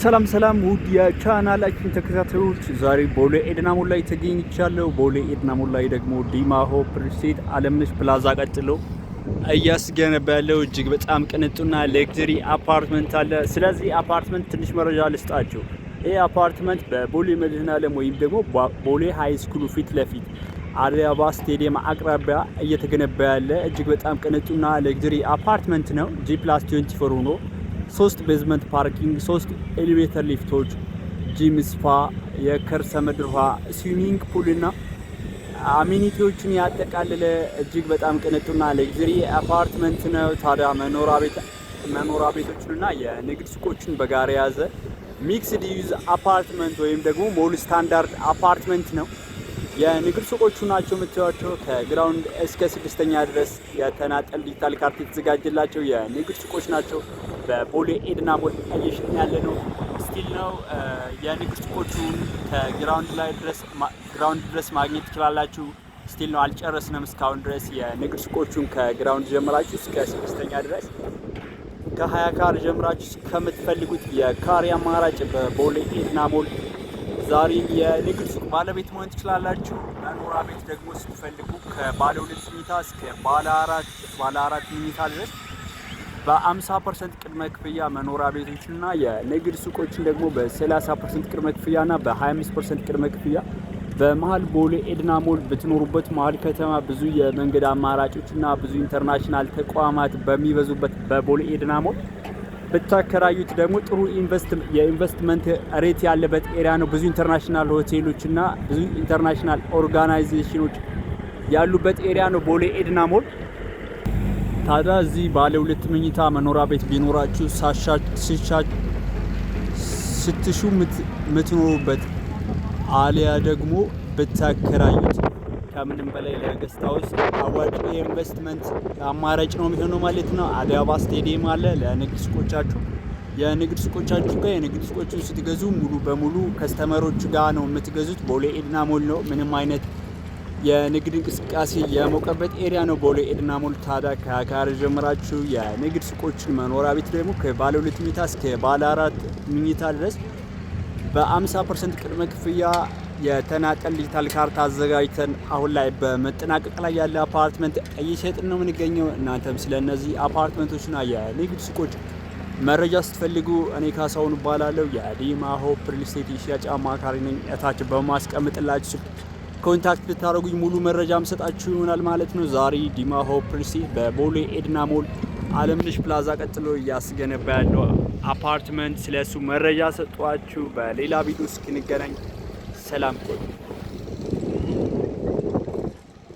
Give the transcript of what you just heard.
ሰላም ሰላም ውድ የቻናላችን ተከታታዮች፣ ዛሬ ቦሌ ኤድና ሞል ላይ ተገኝቻለሁ። ቦሌ ኤድና ሞል ላይ ደግሞ ዲማ ሆፕ ሪል ስቴት አለምነሽ ፕላዛ ቀጥሎ እያስገነባ ያለው እጅግ በጣም ቅንጡና luxury አፓርትመንት አለ። ስለዚህ አፓርትመንት ትንሽ መረጃ ልስጣችሁ። ይህ አፓርትመንት በቦሌ መድኃኔዓለም ወይም ደግሞ ቦሌ high school ኡ ፊት ለፊት አዲስ አበባ ስቴዲየም አቅራቢያ እየተገነባ ያለ እጅግ በጣም ቅንጡና luxury አፓርትመንት ነው። G+24 ሆኖ ሶስት basement parking፣ ሶስት elevator ሊፍቶች፣ gym፣ spa፣ የከርሰ ምድር ውሃ፣ swimming pool እና amenity ዎችን ያጠቃለለ እጅግ በጣም ቅንጡና luxury አፓርትመንት ነው። ታዲያ መኖሪያ ቤቶችንና የንግድ ሱቆችን በጋራ የያዘ mixed use አፓርትመንት ወይም ደግሞ mall standard አፓርትመንት ነው። የንግድ ሱቆቹ ናቸው የምታዩቸው። ከ ground እስከ ስድስተኛ ድረስ የተናጠል ዲጂታል ካርታ የተዘጋጀላቸው የንግድ ሱቆች ናቸው። በቦሌ ኤድና ሞል እየሸጥን ያለ ነው። Still ነው የንግድ ሱቆቹን ከ ground ላይ ድረስ ground ድረስ ማግኘት ትችላላችሁ። Still ነው፣ አልጨረስንም እስካሁን ድረስ። የንግድ ሱቆቹን ከ ground ጀምራችሁ እስከ ስድስተኛ ድረስ፣ ከ20 ካሬ ጀምራችሁ እስከምትፈልጉት የካሬ አማራጭ በቦሌ ኤድና ሞል ዛሬ የንግድ ሱቅ ባለቤት መሆን ትችላላችሁ። መኖሪያ ቤት ደግሞ ስትፈልጉ ከባለ ሁለት መኝታ እስከ ባለ አራት መኝታ ድረስ በ50% ቅድመ ክፍያ መኖሪያ ቤቶችና የንግድ ሱቆችን ደግሞ በ30% ቅድመ ክፍያና በ25% ቅድመ ክፍያ በመሀል ቦሌ ኤድና ሞል ብትኖሩበት፣ መሀል ከተማ ብዙ የመንገድ አማራጮችና ብዙ international ተቋማት በሚበዙበት በቦሌ ኤድና ሞል ብታከራዩት ደግሞ ጥሩ የኢንቨስትመንት rate ያለበት area ነው። ብዙ international ሆቴሎችና ብዙ international organization ኖች ያሉበት area ነው ቦሌ ኤድና ሞል። ታዲያ እዚህ ባለ ሁለት መኝታ መኖሪያ ቤት ቢኖራችሁ ስትሹ የምትኖሩበት አሊያ ደግሞ ብታከራዩት ከምንም በላይ ለ guest house አዋጭ የኢንቨስትመንት አማራጭ ነው የሚሆነው ማለት ነው። አዲስ አበባ ስቴዲየም አለ። ለንግድ ሱቆቻችሁ የንግድ ሱቆቻችሁ ጋር የንግድ ሱቆችን ስትገዙ ሙሉ በሙሉ customer ኦች ጋር ነው የምትገዙት። ቦሌ ኤድና ሞል ነው። ምንም አይነት የንግድ እንቅስቃሴ የሞቀበት area ነው ቦሌ ኤድና ሞል። ታዲያ ከካሬ ጀምራችሁ የንግድ ሱቆችን፣ መኖሪያ ቤት ደግሞ ከባለ ሁለት መኝታ እስከ ባለ አራት መኝታ ድረስ በ50% ቅድመ ክፍያ የተናጠል ዲጂታል ካርታ አዘጋጅተን አሁን ላይ በመጠናቀቅ ላይ ያለ አፓርትመንት እየሸጥን ነው የምንገኘው። እናንተም ስለ እነዚህ አፓርትመንቶችና የንግድ ሱቆች መረጃ ስትፈልጉ እኔ ካሳሁን እባላለሁ፣ የዲማ ሆፕ ሪል ስቴት የሽያጭ አማካሪ ነኝ። እታች በማስቀምጥላችሁ ስልክ contact ብታደርጉኝ ሙሉ መረጃ ምሰጣችሁ ይሆናል ማለት ነው። ዛሬ ዲማ ሆፕ ሪል ስቴት በቦሌ ኤድና ሞል አለምነሽ ፕላዛ ቀጥሎ እያስገነባ ያለው አፓርትመንት ስለሱ መረጃ ሰጧችሁ። በሌላ ቪዲዮ እስክንገናኝ ሰላም ቆዩ።